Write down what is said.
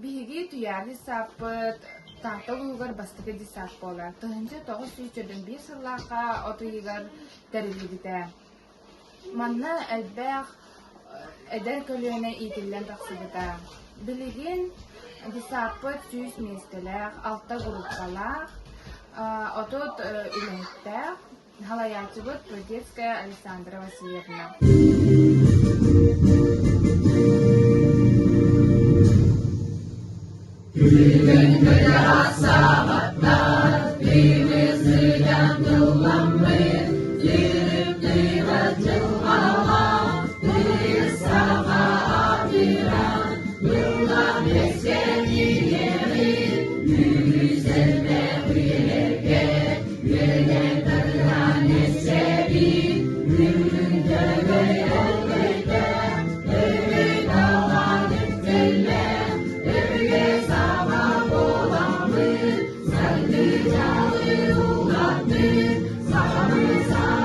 Биһиги Туйаара десаппыт Таатта улууһугар бастакы десап буолар. 1941 сыллаахха от ыйыгар тэриллибитэ. Манна элбэх эдэр көлүөнэ иитиллэн тахсыбыта. Билигин десаппыт 100 миэстэлээх, алта группалаах, 30 үлэһиттээх. Салайааччыбыт Прудецкая Александра Васильевна. Күн саҕаттар тыымы-сыйан тылламмыт, тыырып-тыыра дьылҕалаах, тыйыс саха атыыран, ыллаан үөскэниэҕин, үгүс элбэх үйэлэргэ үөрэнэн тарыһан эсэбит, күн төлөй өлгөйдө, өрүт талаан үктэллээх, Өбүгэ саҕа буоламмыт, саргы дьалы улаттык, сахабыт.